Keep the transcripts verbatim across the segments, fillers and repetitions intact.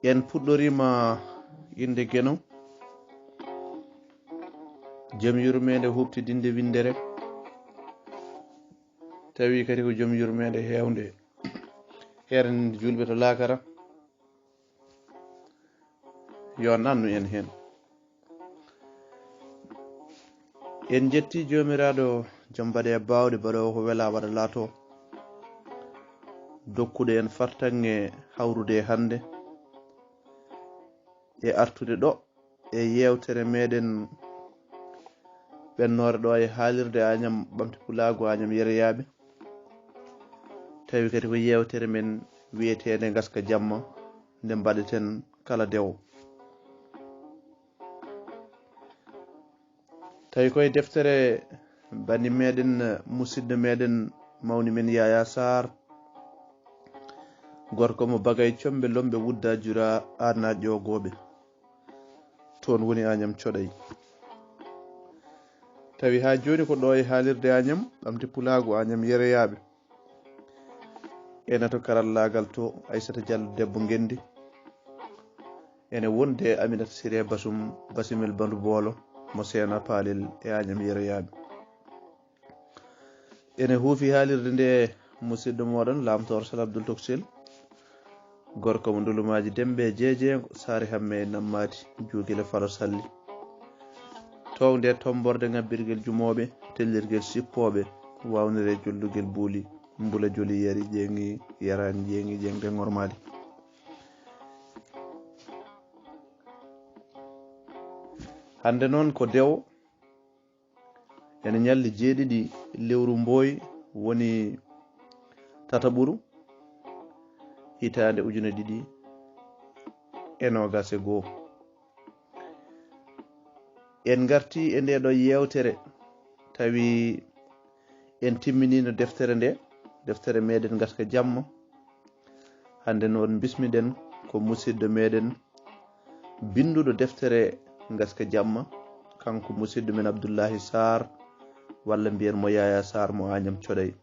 En puɗɗoriima innde Geno, jom yurmeende huuɓtidinde winndere, tawi kadi ko jom yurmeende heewnde heerande juulɓe to laakara. Yo nannu en heen. En njetti Joomiraaɗo, jom mbaɗe e baawɗe, baɗoowo ko welaa waɗa laatoo, dokkuɗo en fartaŋŋe hawrude e hannde e artude ɗo e yeewtere meɗen ɓennoore ɗo e haalirde Añam Ɓamti Pulaagu Añam Yereyaaɓe. Tawi kadi ko yeewtere men wiyeteende Ngaska Jamma, nde mbaɗeten kala dewo. Tawi koye deftere bani meɗen, musidɗo meɗen, mawni men Yaya Sarr, gorko mo Bagay Combe Lombe Wudda Jura Aana Ƴoogooɓe. Toon woni Añam Coɗay. Tawi haa jooni ko ɗo e haalirde Añam Ɓamti Pulaagu Añam Yereyaaɓe. Ena to karallaagal to Aysata Jallo debbo Ngenndi. Ene wonde Aminata Siré Basum Basimel Bandu Boolo mo Seena Paalel e Añam Yereyaaɓe. Ene huufi haalirde nde musidɗo mooɗon Laamtoor Sal Abdul Toksil, gorko mo Ndulumaaji Dembe Jeejeengo, Saare Hamme e Nammaati, Juugile Falo Salli. Toownde tomborde ŋabbirgel jumooɓe, tellirgel sippooɓe, waawnere jollugel buuli, mbula joli yari ƴeeŋi yaraani ƴeeŋi ƴeeŋde ŋormaali. Hannde noon ko dewo, ene ñalli jeeɗiɗi lewru mbooy woni tataɓuru hitaande ujune ɗiɗi e noogas e goo. En ngarti e nde ɗo yeewtere, tawi en timminino deftere nde, deftere meɗen Ngaska Jamma. Hannde noon bismiɗen ko musidɗo meɗen, binnduɗo deftere Ngaska Jamma, kanko musidɗo men Abdullahi Sarr, walla mbiyen mo Yaya Sarr mo Añam Coɗay.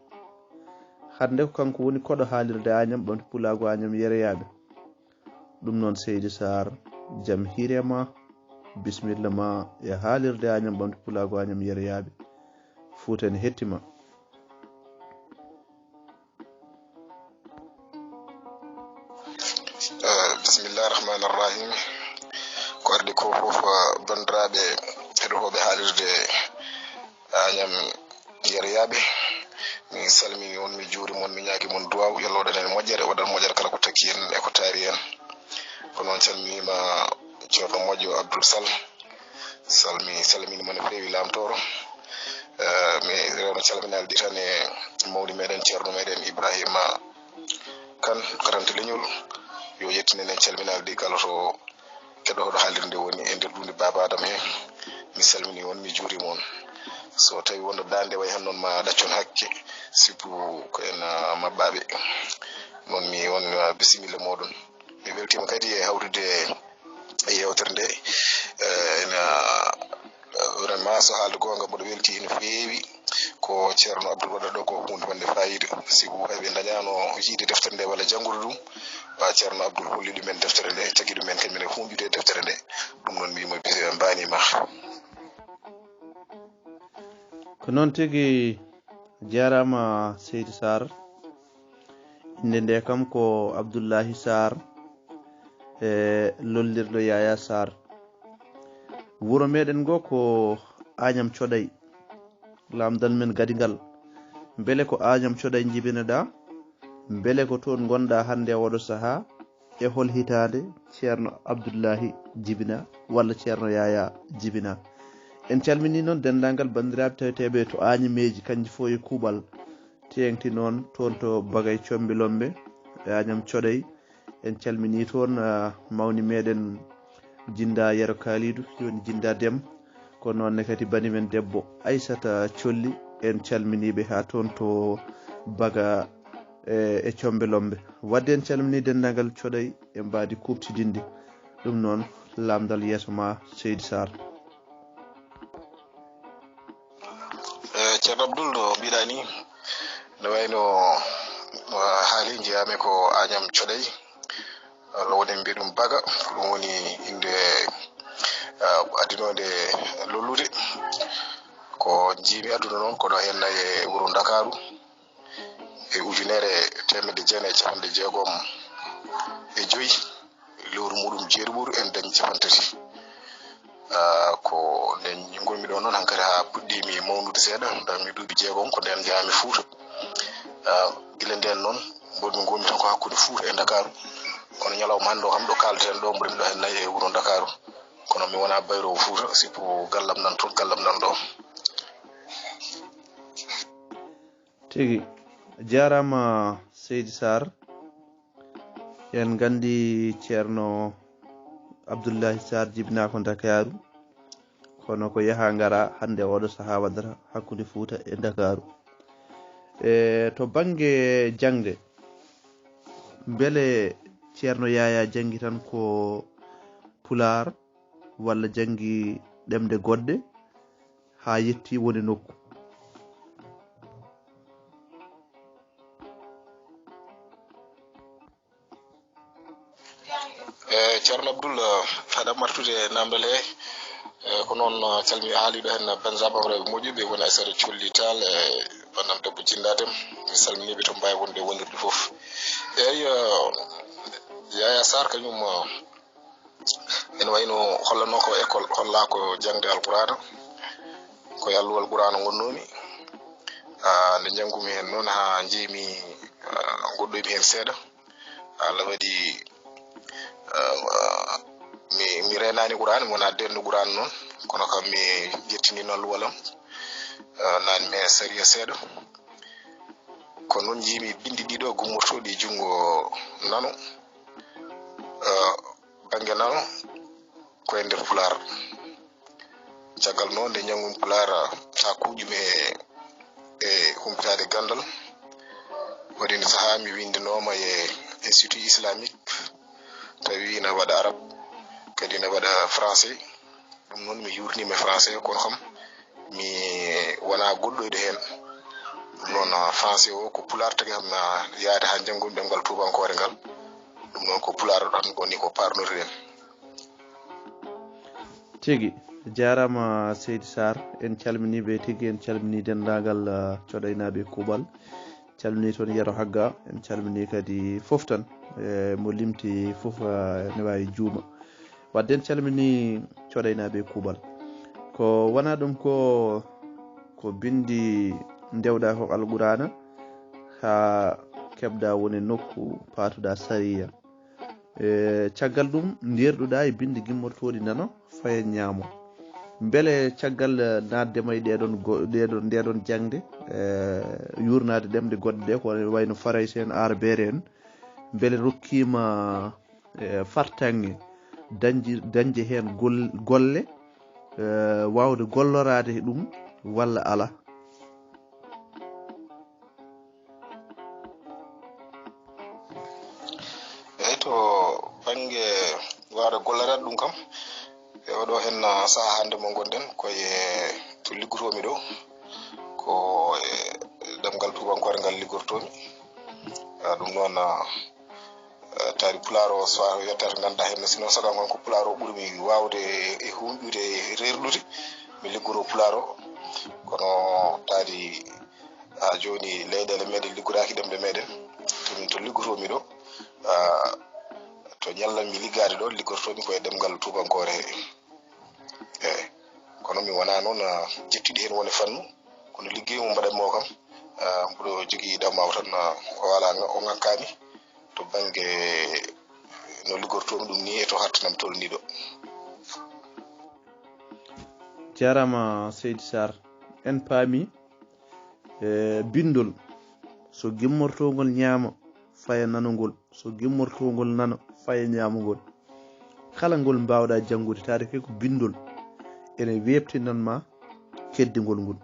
Hannde ko kanko woni koɗo haalirde Añam Ɓamti Pulaagu Añam Yereyaaɓe. Ɗum noon, Seydi Sarr, jam hiire ma, bismilla ma e haalirde Añam Ɓamti Pulaagu Añam Yereyaaɓe. Fuuta ene hetti ma. Eh, bismillahi rahmani rahim. Ko ardi ko fof, eh, banndiraaɓe heɗotooɓe haalirde Añam Yereyaaɓe, mi salmini on, mi juuri mon, mi ñaagi mon duwaaw, yo Allah waɗan en moƴƴere, waɗan moƴƴere kala ko takki en e ko taari en. Ko noon calminiima ceerno moƴƴo Abdoul Sall, salmi, salminiima no feewi Laamtooro. Eh, mi rewno calminaali ɗi tan e mawni meɗen, ceerno meɗen Ibrahima Kan, karanta leñol, yo yettinen en calminaali ɗi kala to keɗotooɗo haalirde woni e nder duunde Baaba Adama he. Mi salmini on, mi juurima on. So tawi wonɗo daande way han noon ma ɗaccon hakke, sibu ko en, ah, maɓɓaaɓe. Noon mi on, ah, bisimilla mooɗon. Mi weltiima kadi e hawtude e yeewtere nde. Eh, ena, eh, vraiment, so haalde goonga, mboɗo weltii no feewi. Ko ceerno Abdoul waɗata ɗo ko huunde wonde faayiida. Sibu hay ɓe ndañaano yiide deftere nde walla janngude ɗum, wa ceerno Abdoul holli ɗumen deftere nde, tagi ɗumen kadi minen huunƴude e deftere nde. Ɗum noon mbiymi, bisi-, mbaaniima. Ko noon tigi, jaaraama Seydi Sarr. Innde nde kam ko Abdullahi Sarr, e lollirɗo Yaya Sarr. Wuro meɗen ngo ko Añam Coɗay. Lamndal men gadigal. Mbele ko Añam Coɗay njibinoɗaa? Mbele ko toon ngonɗaa hannde e oɗo sahaa? E hol hitaande ceerno Abdullahi jibina walla ceerno Yaya jibina? En calminii noon denndaangal banndiraaɓe taweteeɓe to Añameeji, kanji fof e kuuɓal. Teeŋti noon toon to Bagay Combe Lombe, e Añam Coɗay. En calminii toon, ah, mawni meɗen Jinda Yero Kalidou, jooni Jinda Dem. Ko noon ne kadi bani men debbo Aysata Colli, en calminii ɓe haa toon to Baga, e, e Combe Lombe. Wadde en calminii denndaangal Coɗay e mbaadi kuuɓtidinndi. Ɗum noon, lamndal yeeso ma, Seydi Sarr. Eh, ceerno Abdoul, no mbiɗa ni, no wayno, no haali, njeyaami ko Añam Coɗay. Lowoɗen mbiya ɗum baga, ko ɗum woni innde, ah, addinoonde lollude. Ko njiimi aduna noon, ko ɗo henna e wuro Ndakaaru. E ujunere teemedde jeenayi e capanɗe jeegom e joyi, lewru muɗum jeeɗiɓuru, en dañi capanɗe tati. Ah, ko nde ngonmi ɗo noon, hankadi haa puɗɗiimi mawnude seeɗa, ndañmi duuɓi jeegom, ko ndeen njaami Fuuta. Ah, gila ndeen noon, mboɗmi ngonmi tan ko hakkunde Fuuta e Ndakaaru. Kono ñalawma hannde o kam, ɗo kaalden ɗo, mboɗmi ɗo heen nayi e wuro Ndakaaru. Kono mi wonaa bayroowo Fuuta, sibu gallam nan toon, gallam nan ɗo. Tigi. Jaaraama, Seydi Sarr. En nganndi Ceerno Abdullahi Sarr jibinaa ko Ndakaaru, kono ko yaha ngara hannde oɗo sahaa waɗata hakkunde Fuuta e Ndakaaru. E to bannge jaŋde, mbele Ceerno Yaayaa janngi tan ko Pulaar walla janngi ɗemɗe goɗɗe haa yetti woni nokku? E Ceerno Abdul, eh, haɗa martude namdal he, eh, ko noon, eh, calmi haaliɗo heen, eh, banndiraaɓe am rewɓe moƴƴuɓe woni Aysata Colli Taal, eh, bannam debbo Jinndaa Dem. Mi salminiiɓe to mbaawi wonde wonirde fof. Eeyi, eh, Yaya Sarr kañum, eh, ene wayno hollanoo ko école, hollaa ko jaŋde Alqur'aana. Ko e alluwal Qur'aana ngonnoomi. Ah, nde njanngumi heen noon haa njeemi, ah, goɗɗoymi heen seeɗa. Allah waɗi, ah, mi, mi reenaani Qur'aana, mi wonaa deenɗo Qur'aana noon, kono kam mi ƴettiniino alluwal am, ah, naatmi e sariya seeɗa. Ko noon njiimi binndi ɗiɗo gummortooɗi junngo nano, ah, bannge nano ko e nder Pulaar. Caggal noon nde njanngumi Pulaar, haa kuuƴumi e, e humpitaade ganndal, waɗi nde sahaa mi winndanooma e Institut Islamique, tawi ina waɗa Arab, kadi ina waɗa Français. Ɗum noon mi yuurniima e Français, kono kam mi wonaa goɗɗoyɗo heen. Ɗum noon, ah, Français o ko Pulaar tagi kam, ah, yahde haa njanngumi ɗemngal tuubankoore ngal. Ɗum noon ko Pulaar ɗan woni ko paarnoriɗen. Tigi, jaaraama Seydi Sarr, en calminii ɓe tigi, en calminii denndaangal, ah, coɗaynaaɓe kuuɓal. Calminii toon Yero Hagga, en calminii kadi fof tan, e mo limti fof, ah, ene waawi juuma. Wadde en calminii coɗaynaaɓe kuuɓal. Ko wonaa ɗum ko, ko binndi ndewɗaa ko Alqur'aana, haa keɓɗaa woni nokku paatuɗaa sariya. E caggal ɗum, ndeerɗuɗaa e binndi gimmortooɗi nano, faya ñaamo. Mbele caggal, eh, naatde ma e ɗeeɗon go-, ɗeeɗon, ndeeɗon jaŋde, eh, yuurnaade ɗemɗe goɗɗe ɗe, ko wayno Farayse en, Aarabeere en, mbele rokkiima, eh, fartaŋŋe dañji-, dañde heen gol-, golle, eh, waawde golloraade e ɗum walla alaa? Eeyi, to bannge waawde golloraade ɗum kam, e oɗo heen sahaa hannde mo ngonɗen, ko e to liggotoomi ɗo, ko e ɗemngal tuubankoore ngal liggortoomi. Ah, ɗum noon, ah, eh, taari Pulaar o, so a yettaade ngannduɗaa heen, sinno sago am ko Pulaar o ɓurmi waawde e huunƴude e reerɗude, mi liggoro Pulaar o. Kono taari, ah, jooni leyɗeele meeɗen liggoraaki ɗemɗe meeɗen. To min to liggotoomi ɗo, ah, to ñallan mi liggaade ɗo, liggortoomi ko e ɗemngal tuubankoore. Eeyi. Kono mi wonaa noon, ah, ƴettude heen wone fannu, kono liggey mo mbaɗanmi o kam, ah, mboɗo jogii ɗammaw tan, ah, o alaa nga-, o ŋakkaani to bannge no liggortoomi ɗum nii e to hattanam tolnii ɗo. Jaaraama, Seydi Sarr. En paami, e, binndol, so gimmortoo ngol ñaama, faya nano ngol, so gimmortoo ngol nano, faya ñaamo ngol. Kala ngol mbaawɗaa janngude, taade ke ko binndol, ene weeɓtinan ma keddingol ngol.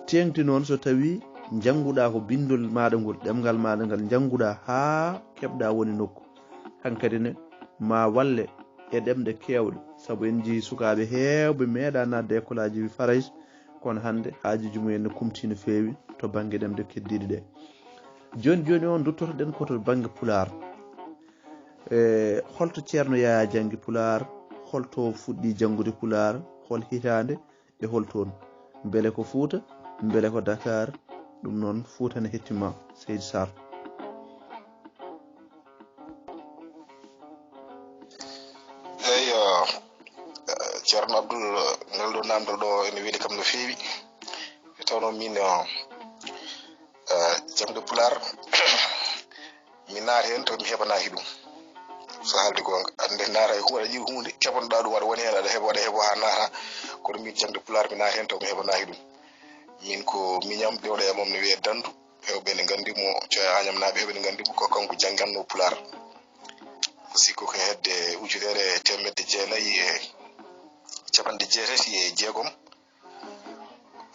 Teeŋti noon so tawii njannguɗaa ko binndol maaɗa ngol, ɗemngal maaɗa ngal njannguɗaa haa keɓɗaa woni nokku. Hankadi ne, ma walle e ɗemɗe keewɗe, sabu en njiyii sukaaɓe heewɓe meeɗaa naatde ekkolaaji Farayse, kono hannde haajuuji mumen ne kumtii no feewi to bannge ɗemɗe keddiiɗe ɗe. Jooni jooni o, nduttoto-ɗen ko to bannge Pulaar. E holto Ceerno Yaya janngi Pulaar? Holto fuɗɗi janngude Pulaar? Hol hitaande? E holtoon? Mbele ko Fuuta? Mbele ko Dakar? Ɗum noon, Fuuta ne hettima, Seydi Sarr. Eyyo, Ceerno Abdul, ngal ɗo namdal ɗo ene weli kam no feewi. E tawno min, eh, eh, jaŋde Pulaar, mi naata heen taw mi heɓanaaki ɗum. So haalde goonga, annde naata e huunde, aɗa yiɗi huunde, keɓanɗaa ɗum, aɗa woni heen, aɗa heɓa, aɗa heɓa haa naata. Kono min jaŋde Pulaar, mi naata heen taw mi heɓanaaki ɗum. Min ko miñam, dewɗo e mom ne wiyee Dandu. Heewɓe ne nganndi mo, Coya Añamnaaɓe heewɓe ne nganndi mo, ko kanko jannganno Pulaar. Sikku ko hedde ujunere e teemedde jeenayi e capanɗe jeetati e jeegom.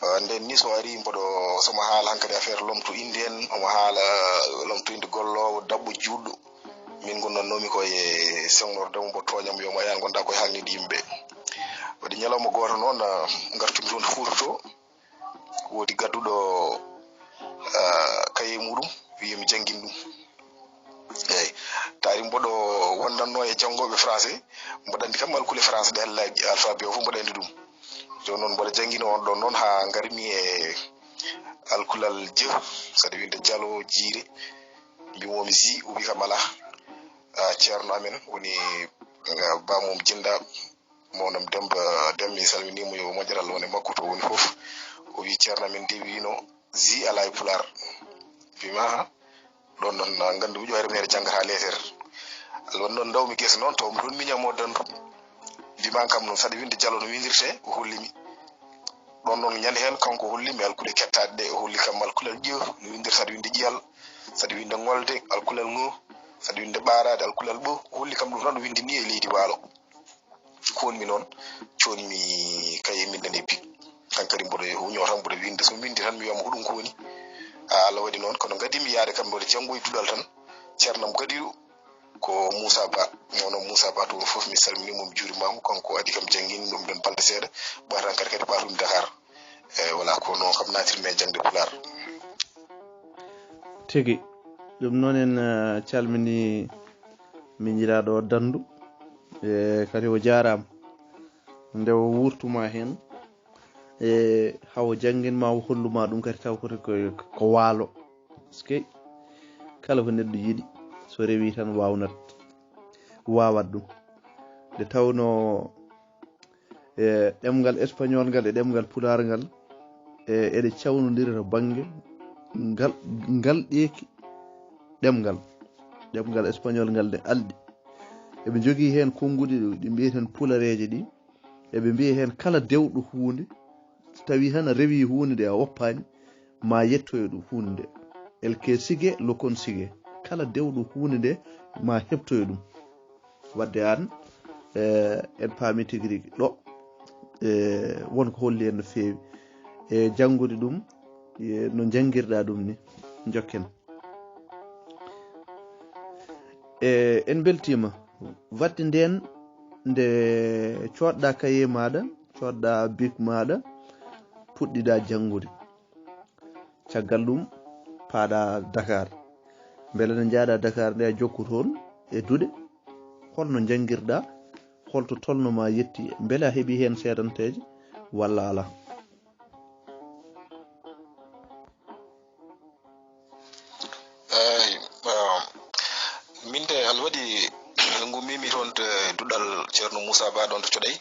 Ah, nden ni so ari mboɗo, somo haala hankadi affaire lomto indi en, omo haala lomto indi golloowo, daɓɓo, juutɗo. Min gonnannoomi ko e seŋnorde mo, mbo tooñam yo mo yan, ngonɗaa koye haalnide yimɓe. Waɗi ñalawma gooto noon, ah, ngartumi toon Fuuta to, woodi gadduɗo, ah, kaye muɗum, wiyi mi janngin ɗum. Eyi, taari mboɗo wondanno e janngooɓe français, mboɗo anndi kam alkule français ɗe, alphabet o fof mboɗo anndi ɗum. Jooni noon mboɗo janngino on ɗon noon haa ngarmi e alkulal je, saɗa winde jalo, jiire, mbimomi si, o wi kam alaa. Ah, ceerno amen woni, ah, bamum jinda, mawnam Demba Dem, mi salminii mo, yo moƴƴere Allah won e makko to woni fof. O wi ceerno amen de wino zi alaa e Pulaar. Mbima ha, ɗon noon na nganndu mi ƴoyre mere janngata leetere. Allah woni noon ndawmi gese noon, taw mi toon miñamo Dandu. Mbima kam noon saɗa winde jalo no windirte, o holli mi. Ɗon noon ñande heen kanko holli mi alkuɗe kettaaɗe ɗe, o holli kam alkulal ƴiyo no windirta, saɗa winde ƴiyal, saɗa winde ŋolde, alkulal ŋo, saɗa winde ɓaaraade, alkulal ɓo, o holli kam ɗum tan, o windi ni e leydi waalo. Koonmi noon, coonmi kaye min nani bik. Hankadi mboɗo huñoo tan, mboɗo winnda. So mi winndi tan, mi wiyama ko ɗum ko woni. A, Allah waɗi noon, kono ngadimi yaade kam mboɗo janngo e duɗal tan. Ceernam gadiiɗo ko Moussa Ba. Noon Moussa Ba, toon fof mi salminii mo, mi juuriima mo. Kanko adi kam janngini ɗum ɗon balɗe seeɗa. Ɓaatan kadi, kadi ɓaatumi Dakar. E, voilà, ko noon kam naatirmi e jaŋde Pulaar. Tigi. Ɗum noon en, eh, calminii miñiraaɗo o Dandu. E, kadi o jaaraama. Nde o wuurtuma heen. E, hawo janngin ma, o holluma ɗum kadi taw ko, ko, ko waalo. Parce que kala ko neɗɗo yiɗi, so rewi tan waawnat, waawat ɗum. Nde tawno e ɗemngal espagnol ngal e ɗemngal pulaar ngal, e, eɗe cawnondira to bannge ngal, ngal ɗeeki ɗemngal. Ɗemngal espagnol ngal ne alɗi. Eɓe njogii heen konnguɗi ɗi mbiyeten pulareeje ɗi. Eɓe mbiya heen kala dewɗo huunde, so tawii tan a rewii huunde nde a woppaani, ma yettoyo ɗum huunde nde. El que sigue lo consigue. Kala dewɗo huunde nde, ma heɓtoyo ɗum. Wadde aan, eh, en paami tigi rigi ɗo, eh, won ko holli en no feewi. E janngude ɗum, e no njanngirɗaa ɗum ni, njokken. E, en mbeltiima. Waɗde ndeen, nde coodɗaa kaye maaɗa, coodɗaa bik maaɗa, puɗɗiɗaa janngude. Caggal ɗum, paaɗaa Dakar. Mbele no njaaɗaa Dakar nde, a jokku toon e duɗe? Holno njanngirɗaa? Holto tolno ma yetti? Mbele a heɓii heen seedanteeje walla alaa? Eey, ah, min de, Allah waɗi, ngummiimi toon to duɗal Ceerno Moussa Ba ɗoon to Coɗey.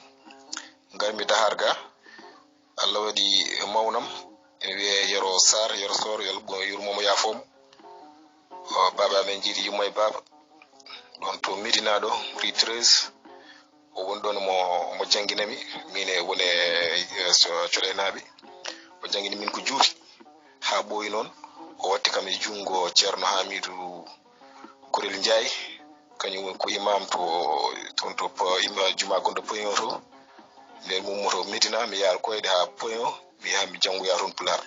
Ngarmi Dakar ga. Allah waɗi mawnam, ene wiyee Yero Sarr, Yero Soor, yo Allah yurmo mo, yaafoo mo. O, baaba amen jiiɗi yumma e baaba. Ɗoon to Medina ɗo, rue treize. O woni ɗoon mo, mo jannginami, min e woni e, e so Coɗeynaaɓe. O janngini min ko juuti, haa ɓooyi noon. O watti kam e junngo Ceerno Hamidou Korel Njaay, kañum woni ko imam to, toon to Po-, ima-, juma gonɗo Poyon to. Nden mi ummoto Medina, mi yaha koyɗe haa Poyon, mi yaha mi janngoya toon Pulaar.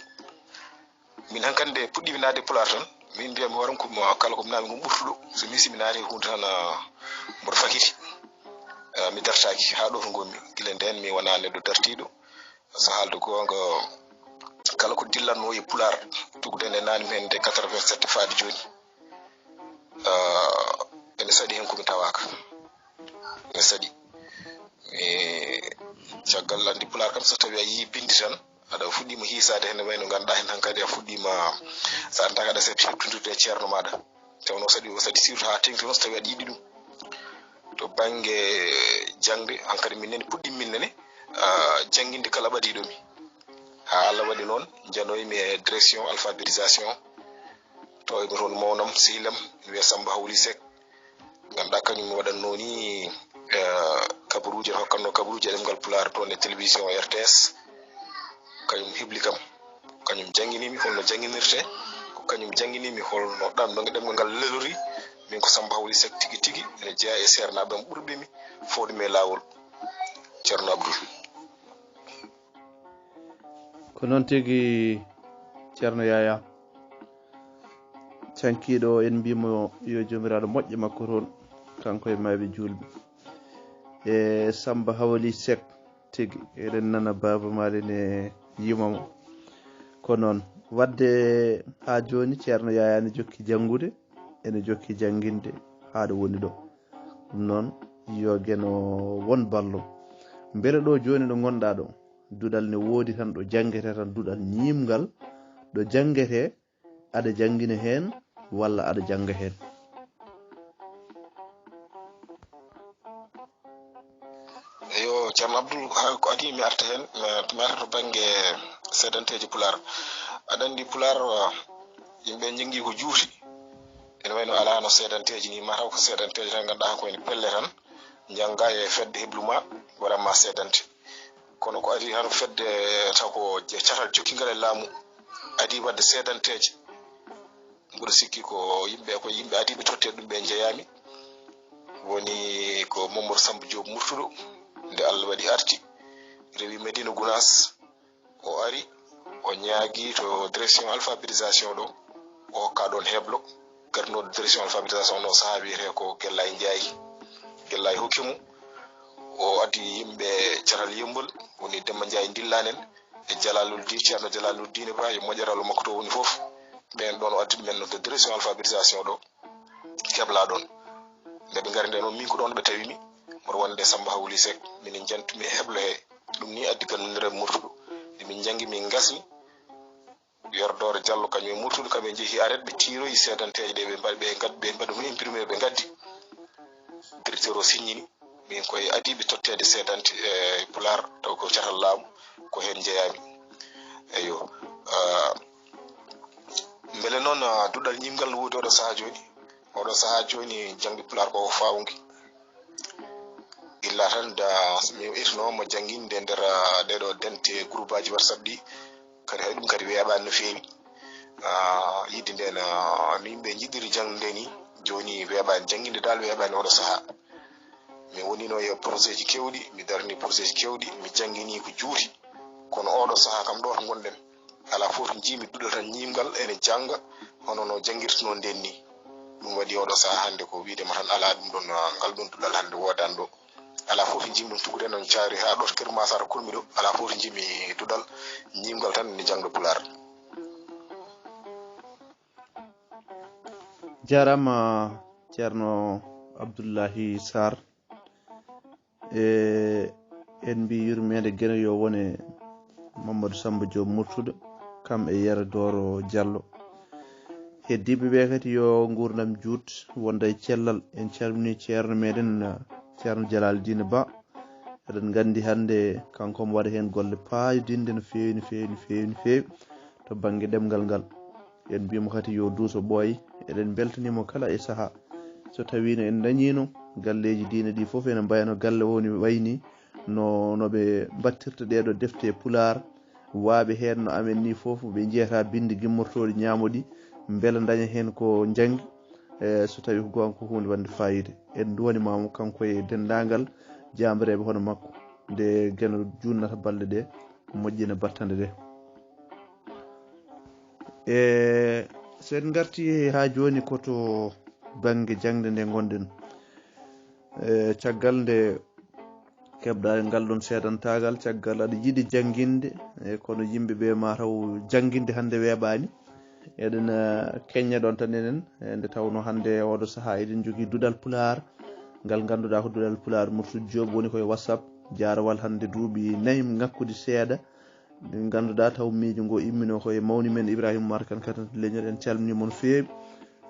Min hankadi nde puɗɗimi naatde Pulaar tan, min mbiya mi hoore am ko mo, kala ko mi naami ko ɓurtuɗo. So mi, si mi naati huunde tan, ah, mboɗo fakiti. Ah, mi dartaaki haa ɗo to ngonmi. Gila ndeen mi wonaa neɗɗo dartiiɗo. So haalde goonga, kala ko dillatnoo e Pulaar, tugde nde naatmi heen nde quatre-vingt-sept faade jooni. Ah, ene saɗi heen ko mi tawaaka. Mi saɗi. E caggal, anndi pulaar kam, so tawii a yii binndi tan, aɗa fuɗɗiima hiisaade heen, wayno ngannduɗaa heen hankadi a fuɗɗiima, so a anndaaka aɗa seeɓ heɓtonndirde e ceerno maaɗa. Tawnoo saɗi o saɗi, surtout haa teeŋti noon so tawii aɗa yiɗi ɗum. To bannge jaŋde, hankadi min nani puɗɗiima min nani, ah, jannginde kala ɓadiiɗo mi. Haa Allah waɗi noon, njanoyi mi e direction alphabétisation, to e toon mawnam, sehil am, ene wiyee Samba Hawli Seck. Ngannduɗaa kañum waɗatnoo ni, eh, kabaruuji, ene hokkatnoo kabaruuji e ɗemngal pulaar toon e télévision R T S. Kañum hebli kam, kañum janngini mi holno jannginirtee, ko kañum janngini mi holno ɗam, ɗemngal ngal lelori. Min ko Samba Hawli Seck tigi tigi, ene jeyaa e seernaaɓe am ɓurɓe mi fawde mi e laawol, Ceerno Abdul. Ko noon tigi, Ceerno Yaya. Cankiiɗo o, en mbiimo yo Joomiraaɗo moƴƴe makko toon, kanko e maayɓe juulɓe. E Samba Hawli Seck tigi, eɗen nana baaba maɗa ene yima mo. Ko noon, waɗde haa jooni Ceerno Yaya ene jokki janngude, ene jokki jannginde haa ɗo woni ɗo. Ɗum noon, yo Geno won ballo. Mbele ɗo jooni ɗo ngonɗaa ɗo, duɗal ne woodi tan ɗo janngete tan, duɗal ñiimngal ɗo janngete, aɗa janngina heen walla aɗa jannga heen? Eyo, Ceerno Abdul, haa ko adii mi arta heen, mi mi arta to bannge seedanteeji pulaar. Aɗa anndi pulaar, ah, yimɓe njanngi ko juuti. Ene wayno alaa no seedanteeji ni, mataw ko seedanteeji tan ngannduɗaa ko woni pelle tan, njannga e fedde heblu ma, waɗan ma seedante. Kono ko adii tan fedde taw ko je-, catal jokkingal e laamu, adii waɗde seedanteeji. Mboɗo sikki ko yimɓe, ko yimɓe adiiɓe totteede ɗum ɓe njeyaami. Woni ko Mamadou Samba Diop Murtuɗo, nde Allah waɗi arti, rewi Medina Gounass, o ari, o ñaagi to direction alphabétisation ɗo, o hokka ɗoon heblo, garnooɗo direction alphabétisation on, o sahaa wiyetee ko Gellaay Njaay. Gellaay hokki mo, o addi yimɓe catal Yemmbol, woni Demba Njaay Ndillaan en, e Jalaluddin, Ceerno Jalaluddin Ba, e moƴƴaral makko to woni fof. Ɓeen ɗoon o addi ɗumen noon to direction alphabétisation ɗo, hebla ɗoon. Nde ɓe ngari nde noon, min ko ɗoon ɓe tawi mi, mboɗo wonde Samba Hawli Seck, min njantumi e heblo he. Ɗum ni addi ganndiral Murtuɗo. Nde min njanngi, min ngasni, Yerdoore Jallo kañum e Murtuɗo, kamɓe njehi aret, ɓe tiiroyi seedanteeje ɗe, ɓe mbaɗi, ɓe ngaddi, ɓe mbaɗi ɗum imprimé, ɓe ngaddi. Directeur o signini, min koye adiiɓe totteede seedante e pulaar, taw ko catal laamu, ko heen njeyaami. Eyo. Ah, mbele noon, ah, duɗal ñiimngal no woodi oɗo sahaa jooni? Oɗo sahaa jooni, jaŋde pulaar ko o faawngi. Illa tan da mi itno mo jannginde nder, ah, ɗeɗo dente groupe aji WhatsApp ɗi, kadi hay ɗum kadi weeɓaani no feewi. Ah, yidde nde no, no yimɓe njiɗiri jaŋde nde ni, jooni weeɓaani, jannginde dal weeɓaani oɗo sahaa. Mi wonino e projet ji kewɗi, mi darni projet ji kewɗi, mi janngini ko juuti. Kono oɗo sahaa kam ɗo to ngonɗen, alaa fof to njiimi duɗal tan ñiimngal ene jannga, hono no janngirtunoo nden ni. Ɗum waɗi oɗo sahaa hannde ko wiide ma tan alaa ɗum ɗon, ah, ngal ɗon duɗal hannde woodaani ɗo. Alaa fof to njiimi ɗum tuggude noon caari haa ɗo to Kër Massar kurmi ɗo, alaa fof to njiimi duɗal ñiimngal tan ene jannga pulaar. Jaaraama Ceerno Abdullahi Sarr. E en mbi yurmeende Geno yo wone Mamadou Samba Diop Murtuɗo, kam e Yero Doro Diallo. Heddiiɓe ɓe kadi yo nguurndam juut, wonda e cellal. En calminii ceerno meɗen, Ceerno Jalal Dine Ba. Eɗen nganndi hannde kanko omo waɗa heen golle paayodinɗe no feewi, no feewi, no feewi, no feewi to bannge ɗemngal ngal. En mbiimo kadi yo duuso ɓooy. Eɗen mbeltaniimo kala e sahaa. So tawiino en ndañiino galleeji diine ɗi fof ene mbayno galle o ni wayni no, no ɓe mbattirta ɗeɗo defte pulaar, waaɓe heen no amen ni fof, ɓe njiyata binndi gimmortooɗi ñaamo ɗi, mbela ndaña heen ko njanngi. E so tawi ko goonga ko huunde waɗnde faayiida. En nduwanimaamo kanko e denndaangal jaambareeɓe hono makko, nde Geno juutnata balɗe ɗe, moƴƴina battane ɗe. E so en ngarti haa jooni ko to bannge jaŋde nde ngonɗen. E caggal nde keɓɗa ngal ɗon seedantaagal, caggal aɗa yiɗi jannginde, e kono yimɓe ɓe mataw jannginde hannde weeɓaani. Eɗen keñña ɗon tan enen, nde tawno hannde oɗo sahaa eɗen njogii duɗal Pulaar, ngal ngannduɗaa ko duɗal Pulaar Murtude Joob woni koye WhatsApp. Jaarawal hannde duuɓi nayi ŋakkude seeɗa, ɗi ngannduɗaa taw miijo ngo imminoo koye mawni men Ibrahima Umar Kan kadi leñol. En calminii mon feewi.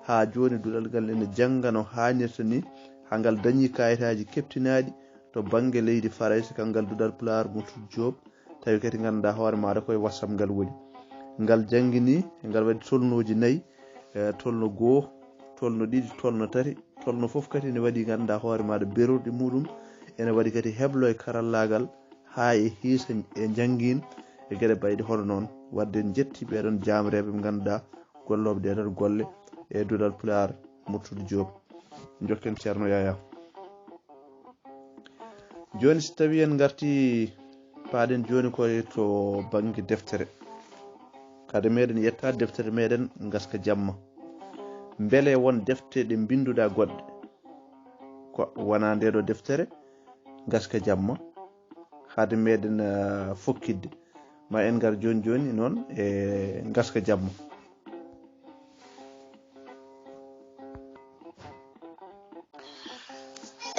Haa jooni duɗal ngal ene jannga no haanirta ni, haa ngal dañii kayitaaji keɓtinaaɗi to bannge leydi Farayse, kanngal duɗal Pulaar Murtude Joob. Tawi kadi ngannduɗaa hoore maaɗa koye WhatsApp ngal woni. Ngal janngini, ngal waɗi tolnooji nayi, e, tolno goo, tolno ɗiɗi, tolno tati, tolno fof kadi ene waɗi ngannduɗaa hoore maaɗa berorɗi muɗum, ene waɗi kadi heblo e karallaagal haa e hiisa e njanngin e geɗe bayɗe hono noon. Wadde en njetti ɓeɗon jaamreeɓe ɓe ngannduɗaa gollooɓe ɗeɗon golle e duɗal Pulaar Murtude Joob. Njokken Ceerno Yaya. Jooni, so tawii en ngartii, paaɗen jooni koye to bannge deftere. Hade meɗen yetta deftere meɗen Ngaska Jamma. Mbele won defte ɗe mbinnduɗaa goɗɗe? Ko wonaa nde ɗo deftere Ngaska Jamma. Hade meɗen, ah, fokkitde. Ma en ngar jooni jooni noon e Ngaska Jamma.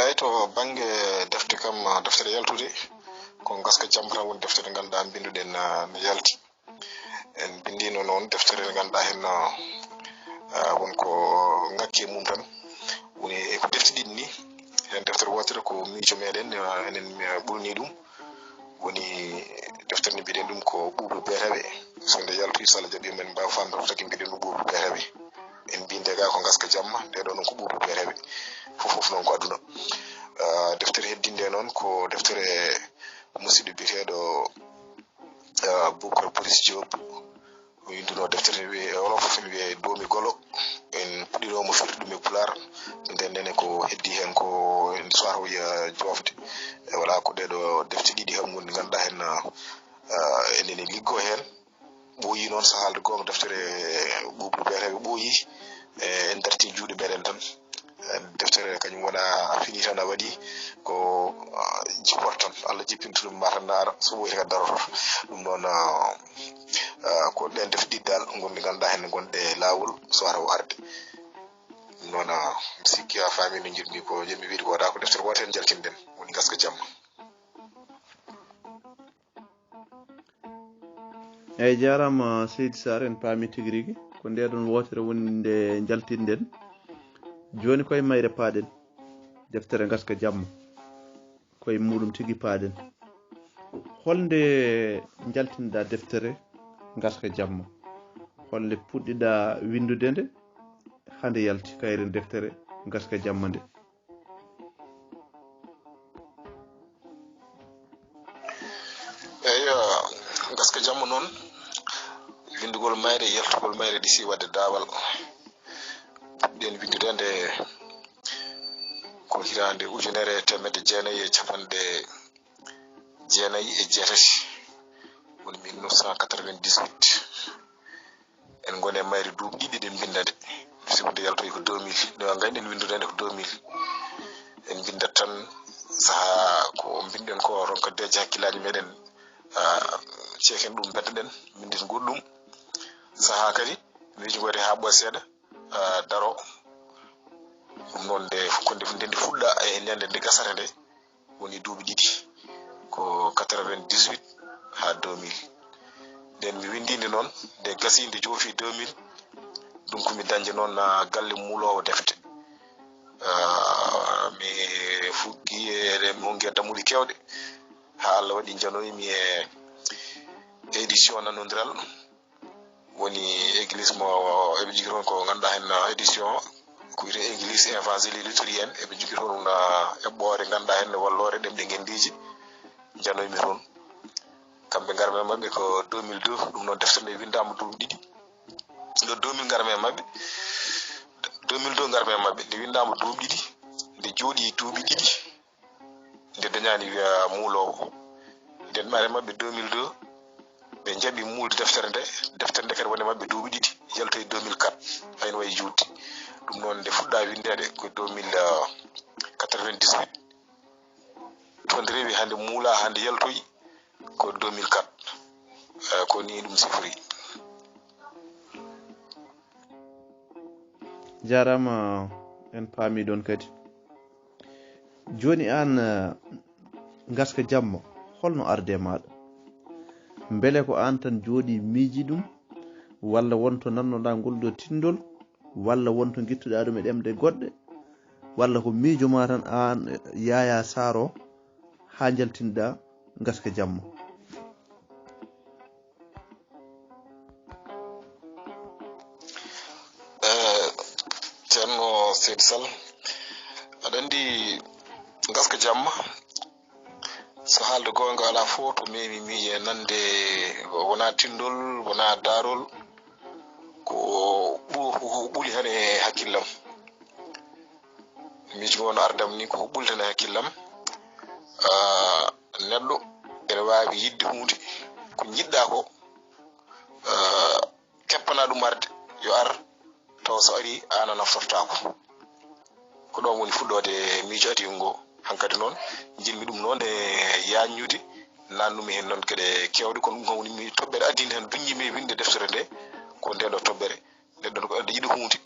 Eyi, to bannge defte kam, deftere yaltude, ko Ngaska Jamma tan woni deftere nde ngannduɗaa mbinnduɗen, ah, no yalti. En mbinndiino noon deftere nde ngannduɗaa heen, ah, won ko ŋakki e mum tan. Woni e ko defte ɗiɗi ni, heen deftere wootere ko miijo meɗen, ah, enen, ah, ɓurni ɗum. Woni deftere nde mbiɗen ɗum ko Ɓuuɓri Beetawe. So nde yaltoyi, so Allah jaɓi, men mbaawa faamde ko tagi mbiɗen ɗum Ɓuuɓri Beetawe. En mbii nde ga ko Ngaska Jamma, nde ɗo noon ko Ɓuuɓri Beetawe. Fof fof noon ko aduna. Ah, deftere heddinde noon ko deftere musidɗo biyeteeɗo, ah, Boubacar Boris Diop. O winndunoo deftere ne wiyee e wolof, ne wiyee Doomi Golo. En puɗɗinooma firde ɗum e pulaar. Nden nene ko heddi heen ko en suwata o yiya joofde. E wala ko ɗee ɗo defte ɗiɗi heen ngonɗi ngannduɗaa heen, ah, enen e liggo heen. Ɓooyi noon, so haalde goonga, deftere Ɓuuɓri Beetawe ɓooyi. E, en dartii juuɗe meɗen tan. E, deftere kañum wona a fini tan a waɗi ko, ah, jipporto tan. Allah jippinta ɗum ma tan naara, so ɓooyi kadi daroto. Ɗum noon, ah, ah, ko ɗeen defte ɗiɗi dal ngonɗi ngannduɗaa heen ngonɗe laawol so hara o arde. Ɗum noon, ah, mi sikki a faami no njiɗmi ko, njiɗmi wiide ko waɗa ko deftere wootere njaltinɗen, woni Ngaska Jamma. Eeyi, jaaraama Seydi Sarr, en paami tigi rigi. Ko nde ɗon wootere woni nde njaltinɗen. Jooni koye mayre paaɗen, deftere Ngaska Jamma. Koye muɗum tigi paaɗen. Holnde njaltinɗaa deftere Ngaska Jamma? Holnde puɗɗiɗaa winndude nde? Hande yalti kayren deftere Ngaska Jamma nde. Eeyo, Ngaska Jamma noon, winndugol mayre e yaltugol mayre ɗi si waɗde daawal. Puɗɗen winndude nde ko hitaande ujunere e teemedde jeenayi e capanɗe jeenayi e jeetati, woni mille neuf cent quatre-vingt-dix-huit. En ngoni e mayre duuɓi ɗiɗi, ɗen mbinnda nde. Sibu nde yaltoyi ko deux mille. Nde wa ngayɗen winndude nde ko deux mille. En mbinndat tan sahaa ko mbinnɗen ko ronka deeƴe hakkillaaji meɗen. Ah, ceeken ɗum mbeddoɗen, mbinnɗen goɗɗum. Sahaa kadi, miijo ngo waɗi haa ɓooya seeɗa, ah, daro. Ɗum noon nde, ko nde, nde nde fuɗɗa e ñande nde gasata nde. Woni duuɓi ɗiɗi, ko quatre-vingt-dix-huit haa deux mille. Nden mi winndi nde noon, nde gasi, nde joofi deux mille, ɗum ko mi dañde noon, ah, galle muuloowo defte. Ah, mi fuɗɗi e, mi honngi e dammuɗe keewɗe, haa Allah waɗi njanoymi e édition nanondiral. Woni église mo eɓe jogii toon ko ngannduɗaa heen édition, ko wiyetee église évangélique luthérienne, eɓe jogii toon, ah, eɓɓoore ngannduɗaa heen walloore ɗemɗe ngenndiije, njanoymi toon. Kamɓe ngarmi e maɓɓe ko deux mille deux, ɗum noon deftere nde winndaama duuɓi ɗiɗi. Ɗo deux mille ngarmi e maɓɓe, deux mille deux ngarmi e maɓɓe, nde winndaama duuɓi ɗiɗi, nde jooɗii duuɓi ɗiɗi. Nde dañaani wiya muuloowo. Nden maɓɓe deux mille deux, ɓe njaɓi muulde deftere nde. Deftere nde kadi woni maɓɓe duuɓi ɗiɗi, yaltoyi deux mille quatre, fayno wayi juutde. Ɗum noon nde fuɗɗa winndeede ko deux mille quatre-vingt-dix-huit. To nde rewi hannde muula, hannde yaltoyi ko deux mille quatre. Eh, ko ni ɗum sifori. Jarama, en paami ɗon kadi. Joni an, eh, ngaska jamma, holno arde maɗa? Mbele ko an tan jooɗi miiji ɗum, walla wonto nannoɗa ngol ɗo tindol, walla wonto gittuɗa ɗum e ɗemɗe goɗɗe, walla ko miijo ma tan an, eh, Yaya Saro, ha jaltinɗa ngaska jamma? Eh, Ceerno Seydi Sall, aɗa anndi ngaska jamma, so haalde goonga alaa fof to memi miije nande wonaa tinndol, wonaa daarol, ko ɓu- ko ɓuli tan e hakkillam. Miijo ngo no ardam ni ko ɓuli tan e hakkillam. Ah, neɗɗo ene waawi yiɗde huunde, ko njiɗɗa ko, ah, keppana ɗum arde, yo ar, taw so ari, aan a naftortaako. Ko ɗoon woni fuɗɗoode miijo adii ngo. Hankadi noon, njiɗmi ɗum noon e yaajnude, naatnumi heen noon geɗe keewɗe, kono ɗum kam woni mi toɓɓere adii heen, duñjimi e winde deftere nde, ko ndee ɗo toɓɓere. Neɗɗo ko aɗa yiɗi huunde,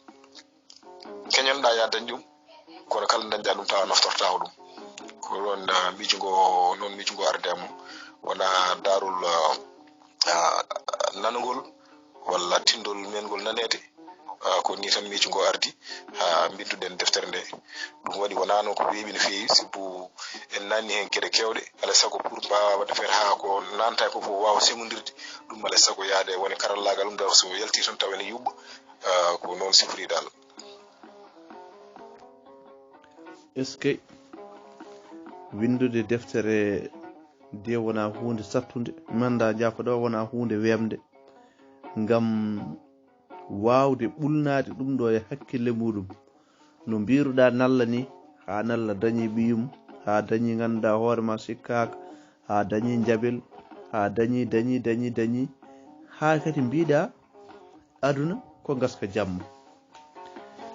keñanɗa ya dañ ɗum, kono kala dañɗa ɗum tawa naftortaako ɗum. Ko ɗoon, ah, miijo ngo, noon miijo ngo arde e mum. Wona daarol, ah, ah, nanugol walla tinndol meeɗgol naneede. Ah, ko ni tan miijo ngo ardi, haa mbinnduɗen deftere nde. Ɗum waɗi wonaa noon ko weeɓi no feewi, sibu en naatni heen geɗe keewɗe. Alaa e sago pour mbaawa waɗde feere haa ko naatnata ko fof waawa sewndirde. Ɗum alaa e sago yahde woni karallaagal mum, tawa so yalti tan tawa ene yuɓɓa. Ah, ko noon sifori dal. Est-ce que windude deftere nde wona huunde sattunde, manda jaafoɗo wona huunde weemde, ngam waawde ɓulnaade ɗum ɗo e hakkille muɗum? No mbiruɗa nalla ni, haa nalla dañi ɓiyum, haa dañi ngannduɗa hoore ma sikkaaka, haa dañi njaɓel, haa dañi, dañi, dañi, dañi, haa kadi mbiɗa aduna ko ngaska jamma.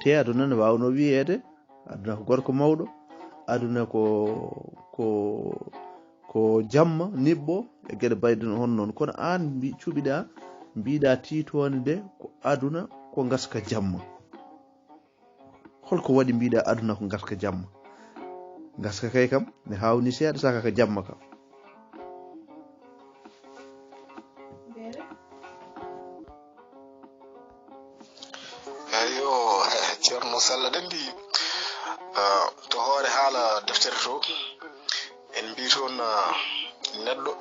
Te aduna no waawno wiyeede, aduna ko gorko mawɗo, aduna ko, ko, ko jamma, niɓɓo, e geɗe bayɗe no hono noon. Kono aan mbi-, cuɓiɗa, mbiɗa tiitoonde nde ko aduna ko ngaska jamma. Holko waɗi mbiɗa aduna ko ngaska jamma? Ngaska kay kam, mi hawni seeɗa saka ka jamma ka. Eyyo, Ceerno Sall, aɗa anndi, ah, to hoore haala deftere to, en mbii toon, ah, neɗɗo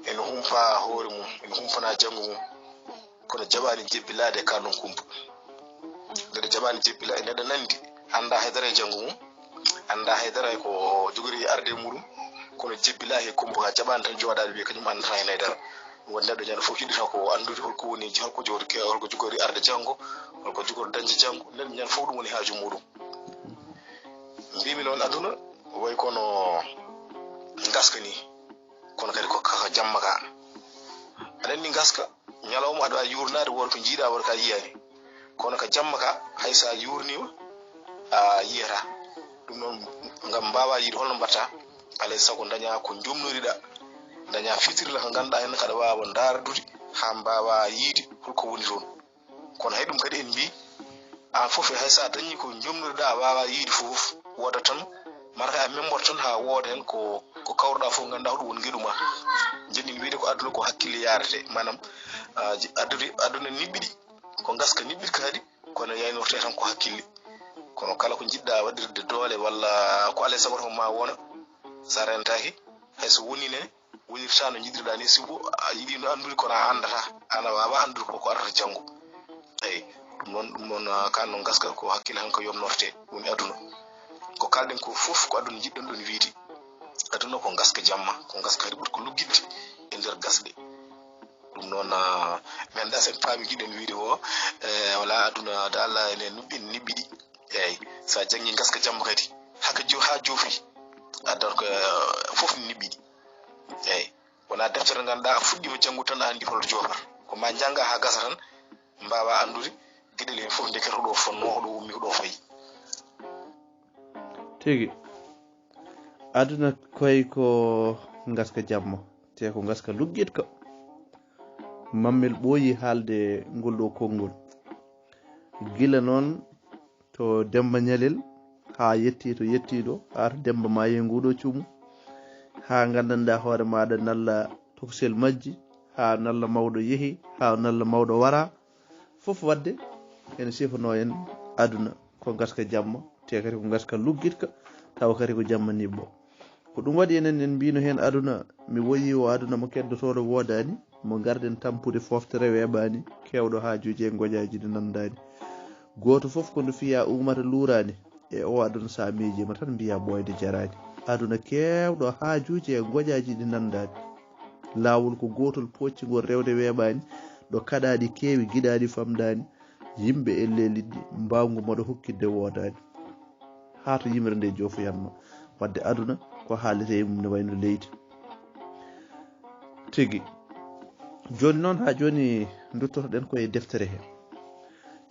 ene humpa hoore mum, ene humpana janngo mum, kono jaɓaani jebbilaade e kanum kumpa. Nde jaɓaani jebbila, neɗɗo nandi, annda haydara e janngo mum, annda haydara e ko jogori e arde muɗum, kono jebbilaaki e kumpa ka, jaɓaani tan jooɗaade wiya kañum anndata heen haydara. Ɗum waɗi neɗɗo ñande fof yiɗata ko anndude holko woni, holko jogori, holko jogori arde janngo, holko jogori dañde janngo. Neɗɗo ñande fof ɗum woni haaju muɗum. Mbimi noon, aduna wayi kono ngaska ni, kono kadi ko ka jamma ka. Aɗa anndi ngaska, ñalawma aɗa waawi yuurnaade, wooda ko njiiɗa, wooda ka yiyaani. Kono ka jamma ka, hay so a yuurniima, a yiyata. Ɗum noon, ngam mbaawa yiide holno mbaɗta, alaa e sago daña ko njomnoriɗa, daña fitirla ko ngannduɗa heen kaɗa waawa ndaardude haa mbaawa yiide holko woni toon. Kono hay ɗum kadi en mbii, aan fof hay so a dañii ko njomnoriɗa, a waawa yiide fof, wooda tan, mara kay a memboto tan haa wooda heen ko, ko kawruɗa fof, ngannduɗa ko ɗum woni ngeɗu ma. Njiɗmi wiide ko aduna ko hakkille yaarete, maanaam, ah, ji-, aduna, aduna niɓɓiɗi, ko ngaska niɓɓiɗi kadi, kono yaynorte tan ko hakkille. Kono kala ko njiɗɗa waɗirde doole walla ko alaa e sago tan ma wona, so a rentaaki, hay so woni ne, wonirta no njiɗirɗa ni, sibu a yiɗino anndude kono a anndata, an a waawa anndude ko, ko arata janngo. Eyi, ɗum noon, ɗum noon, ah, ka noon ngaska ko hakkille tan ko yomnorte, woni aduna. Ko kalɗen ko fof ko aduna njiɗɗon ɗon wiide. Aduna ko ngaska jamma, ko ngaska kadi ɓuri ko luggitde e nder gasɗe. Ɗum noon, ah, mi annda sen paami jiɗen wiide o, eh, wala aduna dal ene nuɓɓi, ene niɓɓiɗi. Eyi, so a janngi ngaska jamma kadi, haka jo-, haa joofi, addan ko, eh, fof ne niɓɓiɗi. Eyi, wona deftere nde ngannduɗaa a fuɗɗiima janngude tan a anndi holto joofata. Ko ma njannga haa gasa tan, mbaawa anndude geɗel heen fof ndeke ko ɗo fonnoo, ko ɗo ummi, ko ɗo fayi. Tigi. Aduna koy ko ngaska jamma, te ko ngaska luggitka. Mammel ɓooyi haalde ngol ɗo konngol. Gila noon to Demba Ñalel, haa yetti to yettiiɗo, haa to Demba Maaye nguuɗo cuumu, haa nganndanɗaa hoore maaɗa nalla tokosel majji, haa nalla mawɗo yehi, haa nalla mawɗo wara. Fof waɗde ene sifanoo en aduna ko ngaska jamma, te kadi ko ngaska luggitka, tawa kadi ko jamma niɓɓo. Ko ɗum waɗi enen en mbino heen aduna, mi woyi o aduna mo keddotooɗo woodaani, mo ngarɗen tampude fooftere weeɓaani, keewɗo haajuuji e ngojaaji ɗi nanndaani. Gooto fof ko ndu fiya ummata luuraani, e o aduna so a miijiima tan mbiya ɓooyde jaraani. Aduna keewɗo haajuuji e ngojaaji ɗi nanndaani. Laawol ko gootol pooccingol rewde weeɓaani, ɗo kaɗaaɗi keewi giɗaaɗi famɗaani, yimɓe ellee liɗɗi, mbaawngu moɗo hokkitde woodaani. Haa to yimre nde joofoyanma. Wadde aduna ko haalete e mum ne wayno leydi. Tigi. Jooni noon haa jooni duttotoɗen ko e deftere he.